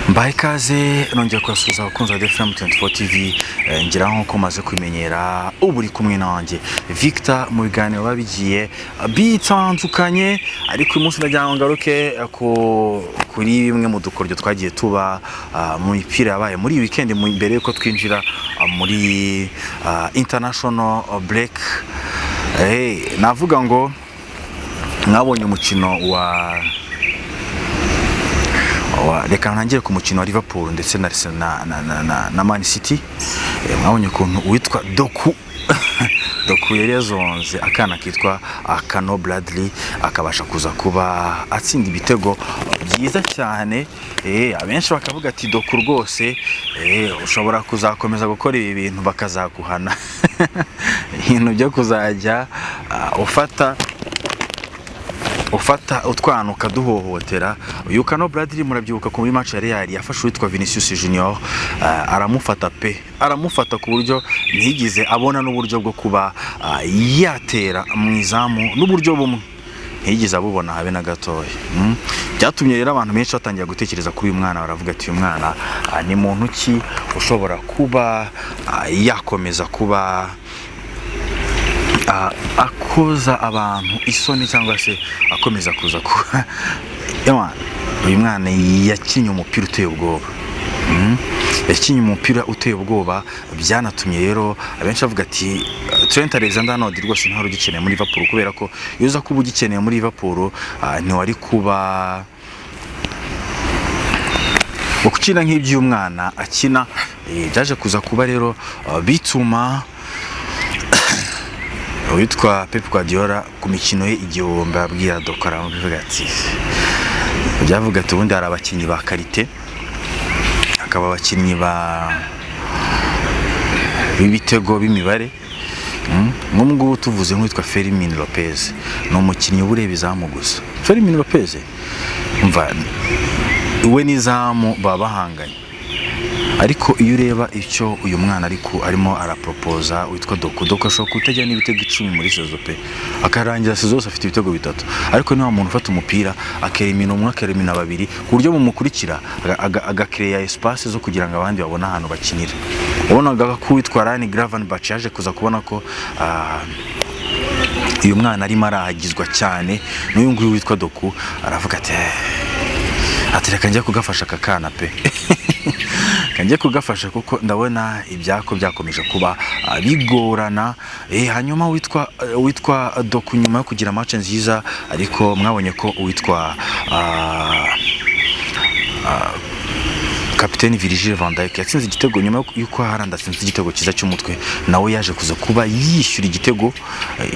Mbahe ikaze, nongeye kubasuhuza abakunzi ba Defram 24 TV. Ngira nkuko maze kubimenyera, ubu uri kumwe nanjye Victor mu biganiro biba bigiye bitandukanye, ariko uyu munsi ndagira ngo ngaruke kuri bimwe mu dukoryo twagiye tuba mu mipira yabaye muri iyi weekend mbere yuko twinjira muri international break. Navuga ngo mwabonye umukino wa reka ntangire ku mukino wa Liverpool ndetse na Arsenal na Man City. Mwabonye ukuntu uwitwa Doku yari yazonze akana kitwa Kano Bradley, akabasha kuza kuba atsinda ibitego byiza cyane. Abenshi bakavuga ati: "Doku rwose, ushobora kuzakomeza gukora ibi bintu bakazaguhana, ibintu byo kuzajya ufata utwana ukaduhohotera." Uyu Kano Bradley, murabyibuka ko muri match ya Real yafashe uwitwa Vinicius Junior, aramufata pe, aramufata ku buryo ntigize abona n'uburyo bwo kuba yatera mu izamu, n'uburyo bumwe ntiyigeze abubona habe na gatoya. Byatumye rero abantu benshi batangira gutekereza kuri uyu mwana, baravuga ati: "Uyu mwana ni muntu ki ushobora kuba yakomeza kuba akoza abantu isoni cyangwa se akomeza kuza kuba?" Ewa, uyu mwana yakinnye umupira uteye ubwoba. Yakinnye umupira uteye ubwoba. Byanatumye rero abenshi bavuga ati: "Trent Alexander-Arnold rwose ntawari ugikeneye muri Liverpool, kubera ko iyo uza kuba ugikeneye muri Liverpool, ntiwari kuba gukina nk'iby'uyu mwana akina." Byaje kuza kuba rero bituma uwitwa Pep Guardiola ku mikino ye 1000 abwira Doku, aramuvuga ati, byavuga ati: "Ubundi hari abakinnyi ba qualité, hakaba abakinnyi ba b'ibitego b'imibare." Nk'ubu ngubu tuvuze nk'uwitwa Fermin Lopez, ni umukinnyi uba ureba izamu gusa. Fermin Lopez, umva, we n'izamu baba bahanganye, ariko iyo ureba icyo uyu mwana ariko arimo araporopoza witwa Doku, Doku ashobora kutajya n'ibitego 10 muri saison pe, akarangira saison yose afite ibitego bitatu, ariko ni wa muntu ufata umupira akerimina umwe, akerimina babiri, ku buryo mumukurikira agakereya espace zo kugira ngo abandi babone ahantu bakinira. Wabonaga ko uwitwa Ryan Gravenberch yaje kuza kubona ko uyu mwana arimo arahagizwa cyane n'uyu nguyu witwa Doku, aravuga ati: "Eh, ati reka njye kugafasha aka kana pe, kanjye kugafasha kuko ndabona ibyako byakomeje kuba bigorana." Hanyuma witwa Doku, nyuma yo kugira match nziza, ariko mwabonye ko uwitwa kapiteni Virgil van Dijk yatsinze igitego nyuma y'uko Haaland atsinze igitego cyiza cy'umutwe, nawe yaje kuza kuba yishyura igitego,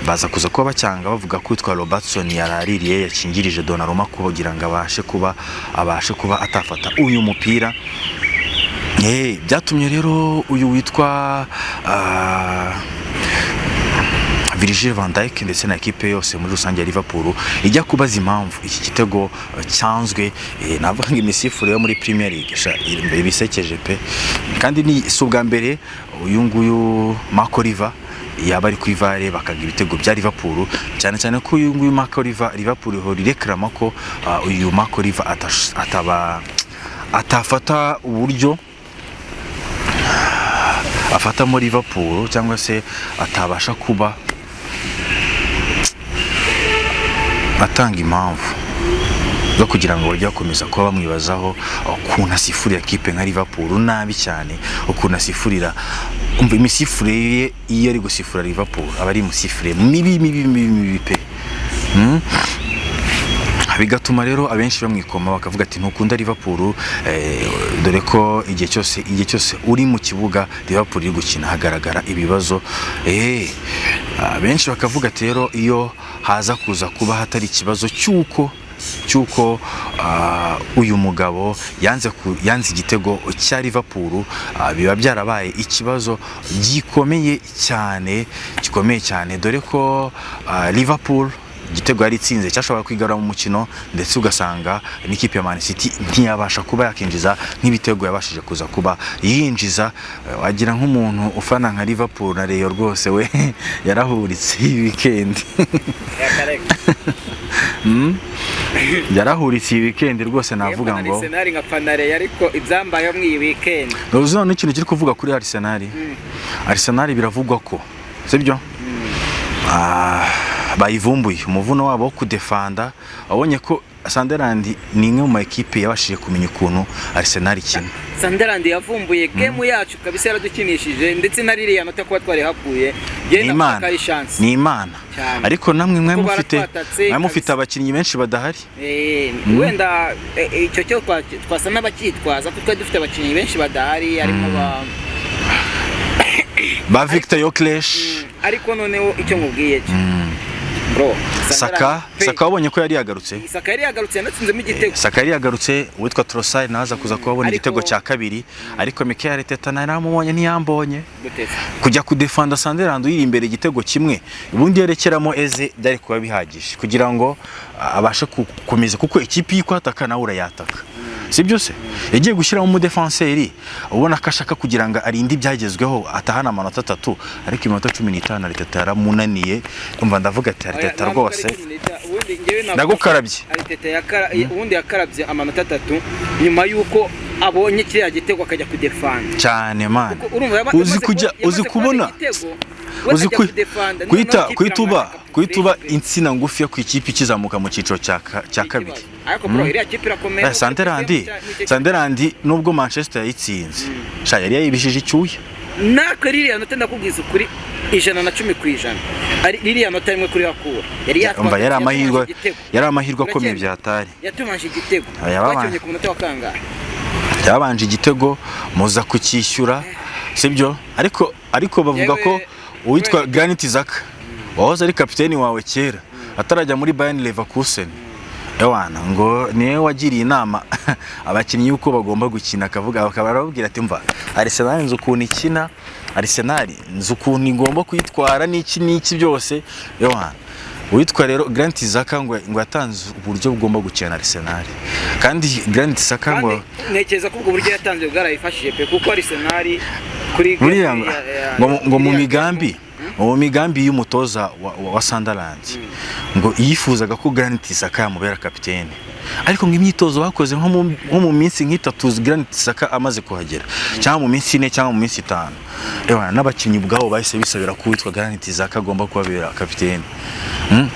baza kuza kuba bacyanga, bavuga ko witwa Robertson yaraririye, yakingirije Donnarumma kugira ngo abashe kuba atafata uyu mupira. Byatumye rero uyu witwa Virgil van Dijk ndetse na ekipe yose muri rusange ya Liverpool ijya kubaza impamvu iki gitego cyanzwe. Navuga ngo imisifurire yo muri Premier League sha ibisekeje pe, kandi ni si ubwa mbere uyu nguyu Marco Oliver yaba ari kuri VAR bakaga ibitego bya Liverpool, cyane cyane ko uyu nguyu Marco Oliver, Liverpool ihora irekrama ko uyu Marco Oliver ataba atafata uburyo afatamo Liverpool cyangwa se atabasha kuba atanga impamvu zo kugira ngo bajye bakomeza kuba bamwibazaho ukuntu asifurira kipe nka Liverpool nabi cyane, ukuntu asifurira. Umva, imisifurire ye iyo ari gusifura Liverpool aba ari imisifurire mibi mibi mibi mibi pe. Bigatuma rero abenshi bamwikoma, bakavuga ati: "Ntukunda Liverpool, dore ko igihe cyose uri mu kibuga Liverpool iri gukina hagaragara ibibazo." Abenshi bakavuga ati rero iyo haza kuza kuba hatari ikibazo cy'uko uyu mugabo yanze igitego cya Liverpool, biba byarabaye ikibazo gikomeye cyane, gikomeye cyane, dore ko Liverpool igitego yari itsinze cyashobora kwigarura mu mukino, ndetse ugasanga n'ikipe ya Man City ntiyabasha kuba yakinjiza nk'ibitego yabashije kuza kuba yinjiza. Wagira nk'umuntu ufana nka Liverpool na Rayon rwose we yarahuritse iyi weekend. Yarahuritse iyi weekend rwose, navuga ngo Arsenal nka fanare, ariko ibyambayeho muri iyi weekend. Uzi none ikintu kiri kuvuga kuri Arsenal? Arsenal biravugwa ko, sibyo, bayivumbuye umuvuno wabo wo kudefanda. Wabonye ko Sunderland ni imwe mu ma ekipe yabashije kumenya ukuntu Arsenal ikina. Sunderland yavumbuye game yacu kabisa, yaradukinishije, ndetse na ririya nota kuba twari hakuye. Ni Imana, Ari chance. ni Imana. Cyane. Ariko namwe mwe Kuko mufite baratwatatse mwe mufite kabisa. abakinnyi benshi badahari. Wenda icyo cyo twasa n'abacyitwaza kuko twari dufite abakinnyi benshi badahari, harimo ba ba Victor Gyökeres. Ariko noneho icyo nkubwiye cyo, bro, Saka. Sunderland pe. Saka wabonye ko yari yagarutse. Saka yari yagarutse, yanatsinzemo igitego. Saka yari yagarutse, uwitwa Trossard nawe aza kuza kuhabona igitego cya kabiri, ariko Mikel Arteta naramubonye ntiyambonye. Guteze. Kujya kudefanda Sunderland uyiri imbere igitego kimwe, ubundi yerekeramo Eze byari kuba bihagije kugira ngo abashe gukomeza, kuko ikipe iyo ikwataka nawe urayataka, si byo se? Yagiye gushyiramo umudefanseri ubona ko ashaka kugira ngo arinde ibyagezweho, atahana amanota 3, ariko iminota 15 Arteta yaramunaniye. Umva, ndavuga ati Arteta Oya, ntabwo ari rwose 15, ubundi njyewe navuga ndagukarabye. Arteta ubundi yakarabye amanota 3 nyuma y'uko abonye kiriya gitego akajya kudefanda. Cyane, man. Kuko urumva Uzi yamaze kujya yamaze uzi kubona kubona igitego, we uzi akajya kudefanda, kuhita noneho ikipe kuhita uba iramwataka. kuhita uba Fresh. insina ngufi yo ku ikipe ikizamuka mu cyiciro cya kabiri. Ariko bro, iriya kipe irakomeye. Sunderland, Sunderland nubwo Manchester yayitsinze, sha yari yayibishije icyuya. Natwe ririya nota, ndakubwiza ukuri, 110%, ari ririya nota rimwe kuri hakura yari Umva, yari amahirwe, yatumanje igitego. yari amahirwe akomeye. Uracyemera? Byatari. Yatumanje igitego. Aya, Twakibonye ku munota wa kangahe? Yabanje igitego muza kucyishyura, sibyo? Ariko bavuga ko uwitwa Granit Xhaka wahoze ari kapiteni wawe kera atarajya muri Bayern Leverkusen, ewana, ngo niwe wagiriye inama abakinnyi yuko bagomba gukina, akavuga, akaba arababwira ati: "Mva, Arsenal nzi ukuntu ikina, Arsenal nzi ukuntu igomba kuyitwara n'iki n'iki byose." Ewana, uwitwa rero Granit Xhaka ngo yatanze uburyo bugomba gukina na Arsenal, kandi Granit Xhaka ngo Kandi ntekereza ko ubwo buryo yatanze bwarayifashije pe, kuko Arsenal kuri buriya ngo mu migambi, ngo mu migambi y'umutoza wa Sunderland, ngo yifuzaga ko Granit Xhaka yamubera kapitene, ariko ngo imyitozo bakoze nko mu minsi nk'itatu Granit Xhaka amaze kuhagera, cyangwa mu minsi 4 cyangwa mu minsi 5, ewana, n'abakinnyi ubwabo bahise bisabira ko uwitwa Granit Xhaka agomba kubabera kapitene,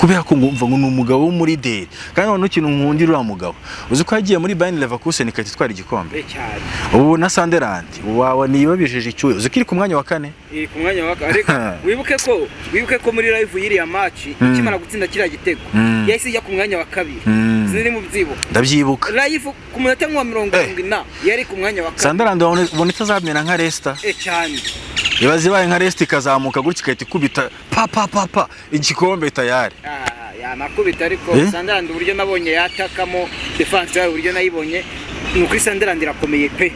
kubera ko ngo umva ngo ni umugabo w'umurideri. Kandi noneho ikintu nkundira uriya mugabo, uzi ko yagiye muri Bayern Leverkusen ikahita itwara igikombe? Cyane. Ubu na Sunderland wawe niyibabijije icyuya, uzi ko iri ku mwanya wa kane? Iri ku mwanya wa kane, ariko wibuke ko muri live y'iriya match ikimara gutsinda kiriya gitego yahise ijya ku mwanya wa kabiri. Sinzi mu byibuka. Ndabyibuka. Live ku munota nka 70 na yari ku mwanya wa kabiri. Sunderland ubona itazamera nka Leicester? Cyane. Ibaze ibaye nka Leicester, ikazamuka gutya igahita ikubita pa pa pa pa igikombe tayari. Ah, yanakubita, ariko Eh? Sunderland uburyo nabonye yatakamo defense yayo, uburyo nayibonye, ni ukuri Sunderland irakomeye pe.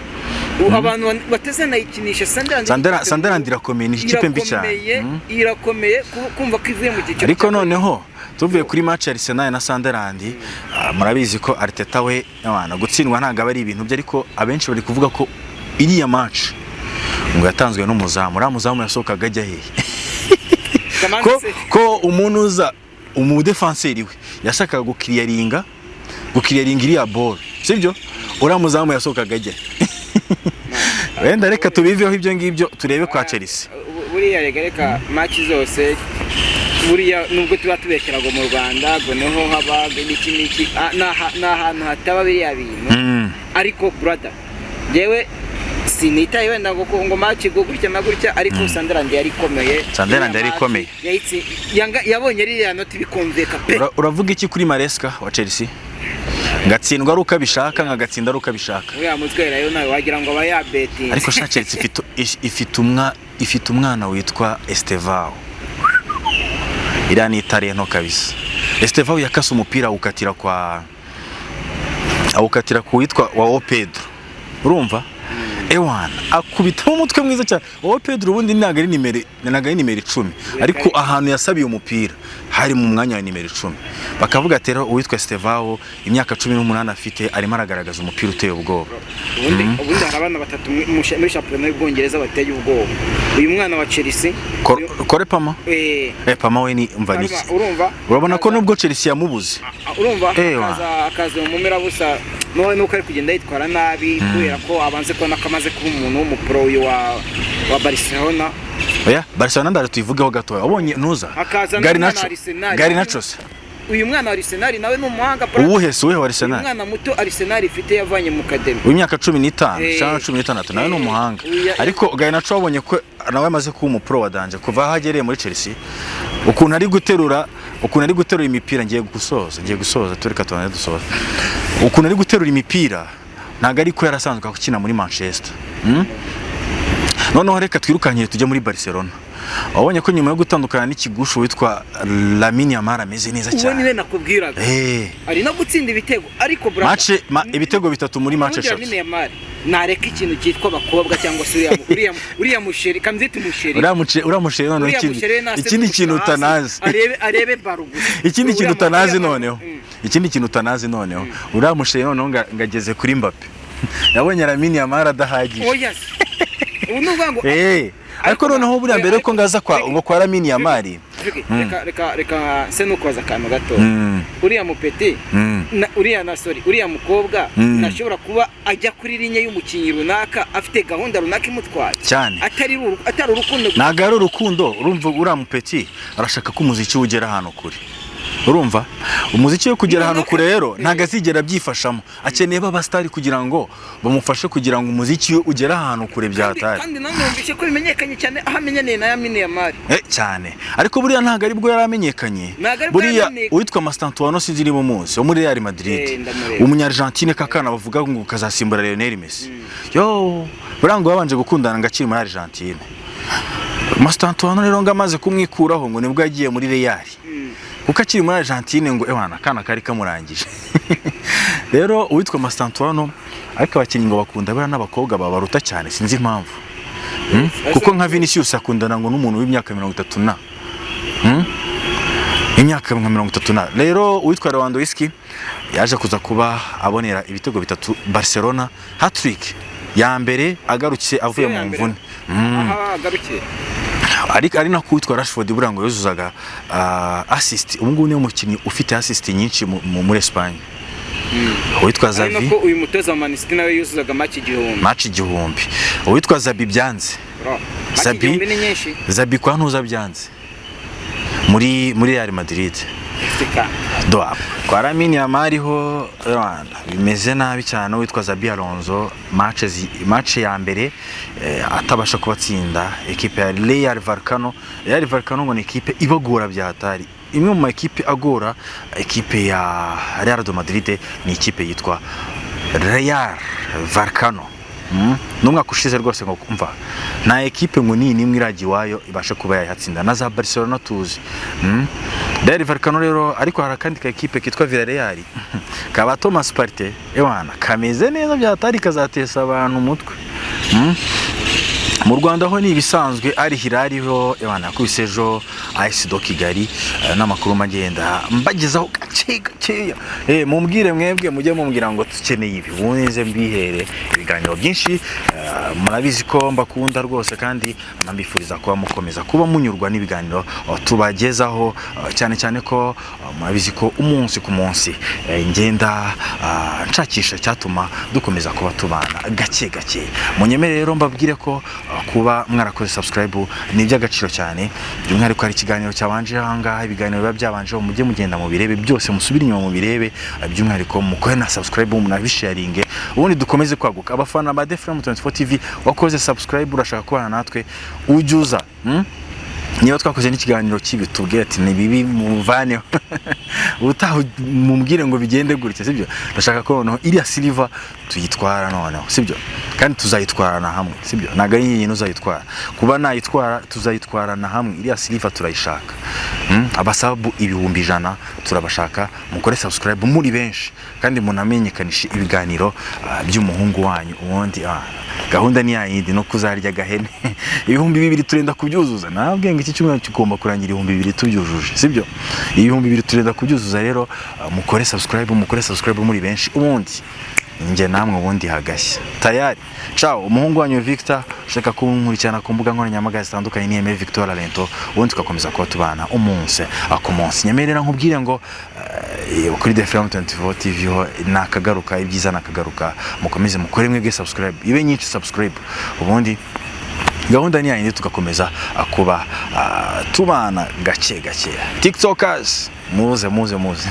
Ubu abantu batazanayikinisha Sunderland. Sunderland irakomeye, ni ikipe mbi cyane. Irakomeye, irakomeye, kumva ko ivuye mu cyiciro Ariko cya kabiri. Noneho tuvuye kuri match ya Arsenal na Sunderland, murabizi ko Arteta we, abana gutsindwa ntabwo aba ari ibintu bye, ariko abenshi bari kuvuga ko iriya match ngo yatanzwe n'umuzamu. Uriya muzamu yasohokaga ajya hehe? Kamanzi Ko ko umuntu uza umudefanseri we yashakaga gukiriyaringa iriya ball, sibyo? Uriya muzamu yasohokaga ajya? Wenda reka tubiveho ibyo ngibyo, turebe kwa Chelsea. Buriya reka match zose, buriya nubwo tuba tubeshyera ngo mu Rwanda ngo niho haba ngo n'iki n'iki, ni ahantu hataba biriya bintu. Ariko brother, njyewe sinitaye wenda ngo match ngo gutya na gutya, ariko Sunderland yari ikomeye. Sunderland yari ikomeye. Yabonye ririya noti bikumvikana pe. Uravuga iki kuri Maresca wa Chelsea? Ngatsindwa ari uko abishaka, nkagatsinda ari uko abishaka. Uriya mutwe rero nawe wagira ngo aba yabetinze. Ariko sha, Chelsea ifite umwana witwa Estevao, iriya ni italento kabisa. Estevao yakase umupira awukatira ku witwa wa Pedro, urumva, ewana, akubitamo umutwe mwiza cyane. Wowe Pedro ubundi ntabwo ari nimero 10, ariko ahantu yasabiye umupira hari mu mwanya wa nimero 10. Bakavuga ati rero uwitwa Estevao, imyaka 18 afite, arimo aragaragaza umupira uteye ubwoba. Ubundi hari abana batatu muri shampiyona y'Ubwongereza bateye ubwoba: uyu mwana wa Chelsea. Cole Palmer. Eh. Palmer we ni umva ni Palmer, urumva? Urabona ko nubwo Chelsea yamubuze. Urumva? Ewa. Akaza mu merabusa noneho nuko ari kugenda yitwara nabi kubera ko abanze kubona ko amaze kuba umuntu w'umupro uyu wa Barcelona. Oya, Barcelona ndaje tuyivugeho gatoya. Wabonye ntuza Hakaza Garnacho. n'umwana wa Arsenal. Garnacho se? Uyu mwana wa Arsenal nawe ni umuhanga, bro. Uwuhe se? Uwuhe wa Uyu Arsenal? mwana muto Arsenal ifite yavanye mu academy. W'imyaka 15 cyangwa 16, nawe ni umuhanga. Ariko Garnacho wabonye ko nawe amaze kuba umupro wa danger kuva aho agereye muri Chelsea, ukuntu ari guterura imipira. Ngiye gusoza, tureka tubanze dusoza. Ukuntu ari guterura imipira ntabwo ari ko yarasanzwe akina muri Manchester. Noneho reka twirukankire tujye muri Barcelona. Wabonye ko nyuma yo gutandukana n'ikigushu witwa Lamine Yamal ameze neza Uwo cyane. niwe nakubwiraga. Ari no gutsinda ibitego, ariko brother, Match ibitego bitatu muri match ubundi 3. Lamine Yamal nareka ikintu cyitwa abakobwa cyangwa se uriya musheri, kambyita umusheri. Uriya musheri noneho Uriya ikindi musheri nase ikindi kintu n'ugushyira hasi, utanazi. arebe baro gusa. Ikindi kintu utanazi noneho. Ikindi kintu utanazi noneho. Uriya musheri noneho ngageze kuri Mbappe. Yabonye Lamine Yamal adahagije. Oya se. Ubu ni ukuvuga ngo Ariko noneho buriya mbere yuko ngaza kwa ngo kwa Lamine Yamal. Vicky, reka se nukoza akantu gato. Uriya mupeti na, uriya na sorry, uriya mukobwa nashobora kuba ajya kuri ligne y'umukinnyi runaka afite gahunda runaka imutwaye. Cyane. Atari urukundo gusa. Ntabwo ari urukundo, urumva uriya mupeti arashaka ko umuziki we ugera ahantu kure. Urumva? Umuziki we kugera ahantu kure rero ntabwo azigera abyifashamo. Akeneye ba star kugira ngo bamufashe kugira ngo umuziki we ugere ahantu kure byatari. Kandi nanumvise ko bimenyekanye cyane aho amenyaniye na Lamine Yamal. Cyane. Ariko buriya ntabwo aribwo yari amenyekanye. Ntabwo aribwo Buriya yari amenyekanye. uwitwa Mastantuono, sinzi niba umuzi, wo muri Real Madrid. Ndamureba. Umunya-Argentine kakana bavuga ngo kazasimbura Lionel Messi. Yo, buriya ngo babanje gukundana ngo akiri muri Argentine. Mastantuono rero ngo amaze kumwikuraho ngo nibwo yagiye muri Real. Kuko akiri muri Argentine ngo ewana akana kari kamurangije. Rero uwitwa Mastantuono, ariko abakinnyi ngo bakunda buriya n'abakobwa babaruta cyane, sinzi impamvu. Kuko nka Vinicius akundana ngo n'umuntu w'imyaka 30 na imyaka nka 30 na. Rero uwitwa Lewandowski yaje kuza kuba abonera ibitego bitatu Barcelona, hat-trick ya mbere agarutse avuye Siyo ya mu mbere? mvune. Aha agarukiye. Ariko ari nako uwitwa Rashford buriya ngo yuzuzaga assist. Ubu ngubu niwe mukinnyi ufite assist nyinshi muri Espagne, uwitwa Ari Xavi. nako uyu mutoza wa Man City nawe yuzuzaga match 1000. Match 1000. Uwitwa Xabi byanze. Bro, match Xabi. 1000 ni nyinshi. Xabi kwa ntuza byanze muri Real Madrid. Sika. Doa kwa Lamine Yamal ho Rwanda bimeze nabi cyane. Witwa Xabi Alonso match ya mbere atabasha kubatsinda ekipe ya Real Vallecano. Real Vallecano ngo ni ekipe ibagora bya hatari. Imwe mu makipe agora ekipe ya Real de Madrid ni ikipe yitwa Real Vallecano. N'umwaka ushize rwose ngo kumva nta ekipe ngo ni nimwe irajya iwayo ibashe kuba yayihatsinda na za Barcelona tuzi. Real Vallecano rero, ariko hari akandi ka ekipe kitwa Villarreal kaba Thomas Partey, ewana kameze neza byatari, kazatesa abantu umutwe. Mu Rwanda ho ni ibisanzwe, ari Hilal ho ewana yakubise ejo AS do Kigali. N'amakuru magenda mbagezaho gake gakeya. Mumbwire mwebwe mujye mumbwira ngo dukeneye ibi, ubundi nze mbihere ibiganiro byinshi. Murabizi ko mbakunda rwose kandi anambifuriza kuba mukomeza kuba munyurwa n'ibiganiro tubagezaho, cyane cyane ko murabizi ko umunsi ku munsi ngenda nshakisha icyatuma dukomeza kuba tubana gake gake. Munyemere rero mbabwire ko kuba mwarakoze subscribe ni iby'agaciro cyane, by'umwihariko hari ikiganiro cyabanje aha ngaha. Ibiganiro biba byabanjeho mujye mugenda mubirebe byose, musubire inyuma mubirebe, by'umwihariko mukore na subscribe, munabisharinge, ubundi dukomeze kwaguka. Abafana ba Defrem 24 TV, wakoze subscribe urashaka kubana natwe, ujye uza, Niba twakoze n'ikiganiro kibi tubwire ati ni bibi muvaneho, ubutaha mumbwire ngo bigende gutya, sibyo? Ndashaka ko noneho iriya silver tuyitwara noneho, sibyo? Kandi tuzayitwarana hamwe, sibyo? Ntabwo ari nyine uzayitwara, kuba nayitwara, tuzayitwarana hamwe. Iriya silver turayishaka. Abasabu 100,000 turabashaka. Mukore subscribe muri benshi kandi munamenyekanishe ibiganiro by'umuhungu wanyu, ubundi Gahunda ni yayindi no kuzarya agahene. 2000 turenda kubyuzuza. Nabwiye ngo iki cyumweru kigomba kurangira 2000 tubyujuje, sibyo? 2000 turenda kubyuzuza rero, mukore subscribe, mukore subscribe muri benshi, ubundi njye namwe ubundi hagashya. Tayari, ciao. Umuhungu wanyu Victor. Ushaka kunkurikirana ku mbuga nkoranyambaga zitandukanye ni Aime Victor Lalento, ubundi tugakomeza kuba tubana umunsi ku munsi. Nyemerera nkubwire ngo kuri The Film 24 TV ho nakagaruka, ibyiza nakagaruka. Mukomeze mukore mwebwe subscribe, ibe nyinshi subscribe, ubundi gahunda ni yayindi, tugakomeza kuba tubana gake gake. Tiktokers, muze muze muze.